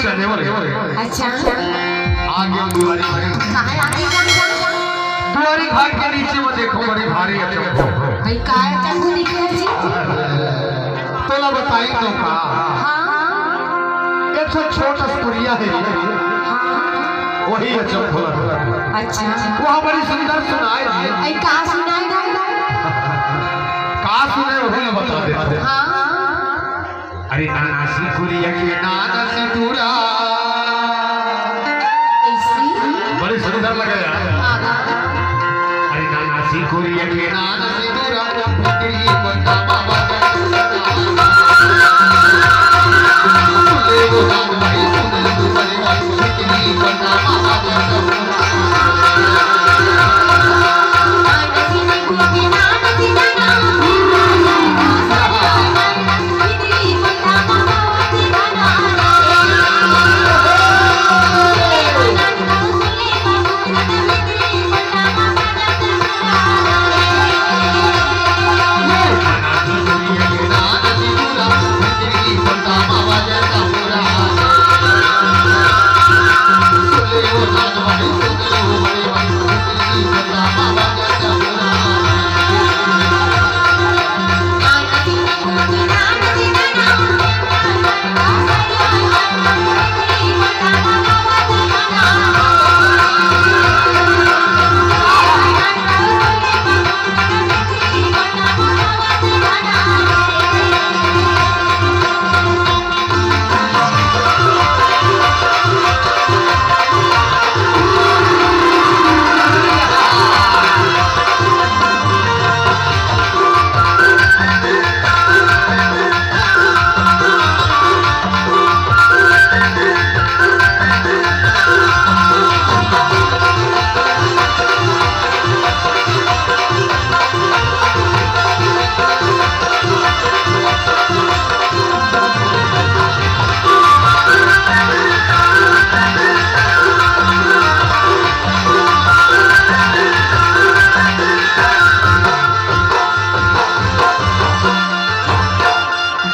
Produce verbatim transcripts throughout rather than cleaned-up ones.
चले वाले। अच्छा। आगे दुआरी घाट। कहाँ आगे जान जा? दुआरी घाट के नीचे में देखो, बड़ी भारी अचंभो। भाई, काय अचंभो दिखे है जी? तोला बताई तो का? हाँ। एक ठो छोट अस कुरिया हे। हाँ। वही अचंभो लगा। अच्छा। वो बड़ी सुंदर सुनाए जी। आई का सुनाए दादा? का सुने, वही बता देते। हाँ। अरे नाना सिकुरिया के नाना सिंदूरा। ऐसी? बड़ी सुंदर लगे यार। हाँ। अरे नाना सिकुरिया के नाना सिंदूरा, तेरी बंदा बाबा। सुन ले वो राम भाई, सुन ले वो भाई, तेरी बंदा बाबा।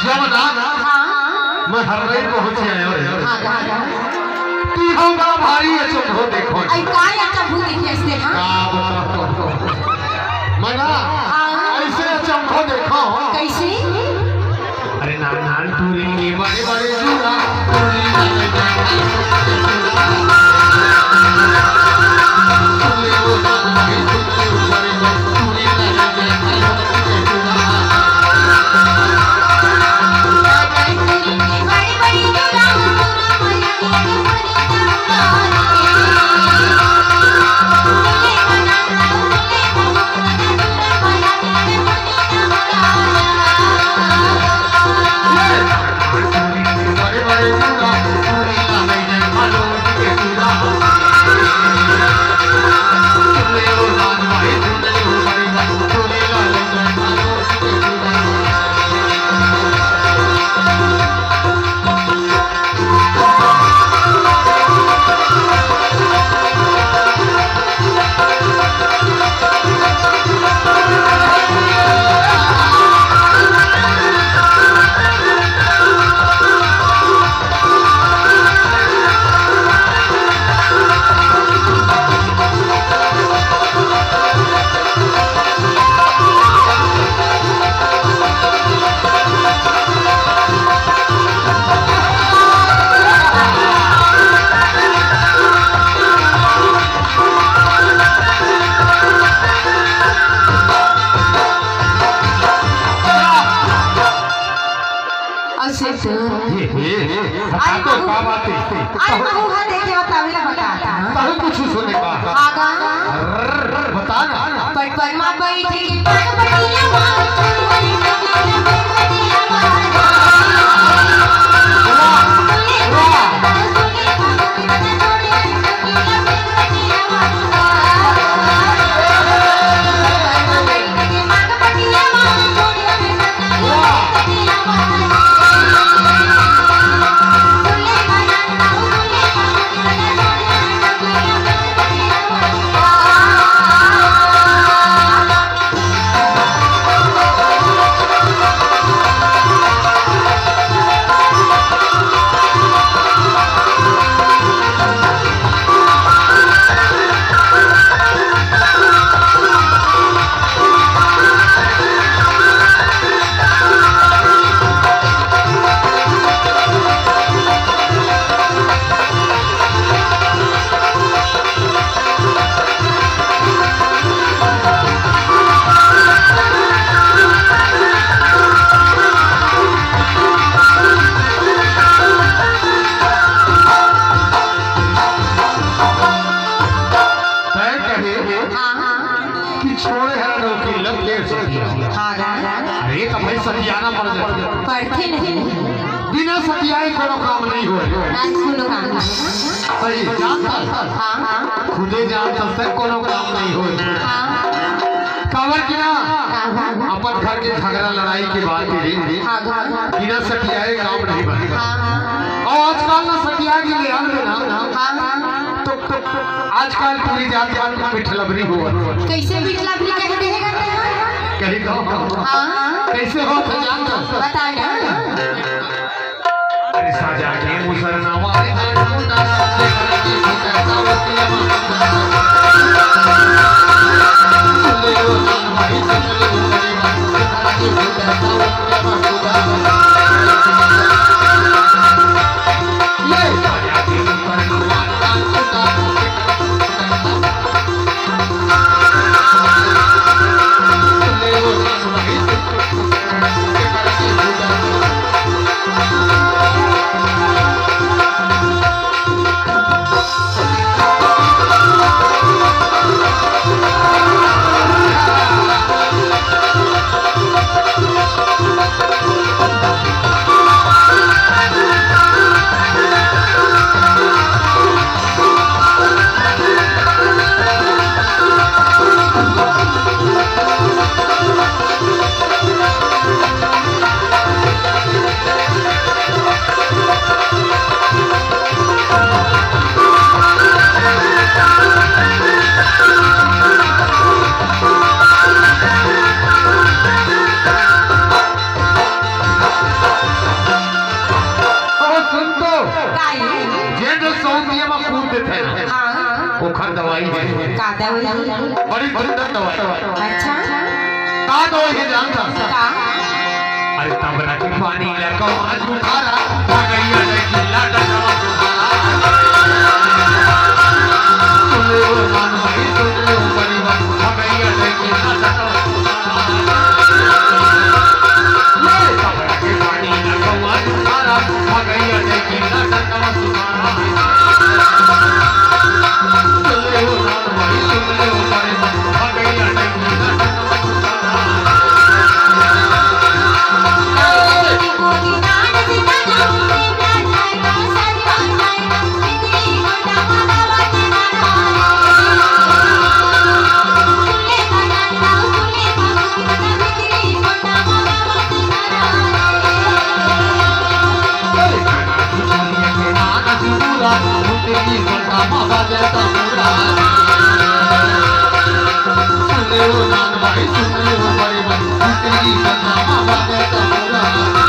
जब ना, हाँ। मैं हर नहीं पहुंच आया रे। हाँ, हाँ, हाँ। तू हो बड़ा भारी अचंभो देखो। आई काय अचंभो देखिए इसने, हाँ? का बताओ? मना, हाँ। ऐसे अचंभो देखो। कैसे? अरे नान नान टूरी के बड़े बड़े जूड़ा, टूरी लागे जाए। असे तो। ये, ये, ये, बता तो का बात है? अरे, महू हा देखे बतावे ला बता। तहु कुछ सुने का? आगा। बता ना। पटपट मा बैठ के पान पटिया मा। बैठे नहीं। बिना सठियाए कोनो काम नहीं होय। आज कोनो काम नहीं। सही, जानत हस? हाँ, हाँ। खुदे जानत हस, कोनो काम नहीं होय। हाँ। काबर कि ना, हाँ, हाँ। अपन घर के झगड़ा लड़ाई के बात हे। हाँ, हाँ। बिना सठियाए काम नहीं बने। हाँ, हाँ। अउ आजकल ना सठिया के ले आन ना। हाँ, हाँ। तो, तो आजकल पूरी जात मन पिठलबरी होवत। कइसे पिठलबरी कह दे हे करते हैं? कही तो। हाँ। कइसे होत हे जानत हस? बता ना। अरे साजा के मुसरना वाले अरे सुन तो। काई? जेन सौंतिया म कूद देथे ना, हाँ। ओखर दवाई हे। का दवाई? बड़ी सुंदर दवाई। अच्छा। का दवाई हे जानत हस? का? अरे तबरा के पानी ला कौआ जुठारा, भगैया ले किला डगवा जुठारा। सुन ले ओ नान भाई, सुन ले ओ परिवार, भगैया ले किला डगवा जुठारा। ले तबरा के पानी ला कौआ जुठारा, भगैया ले किला डगवा जुठारा। सुन ले ओ नान भाई, सुन ले ओ परिवार, भगैया ले किला डगवा जुठारा।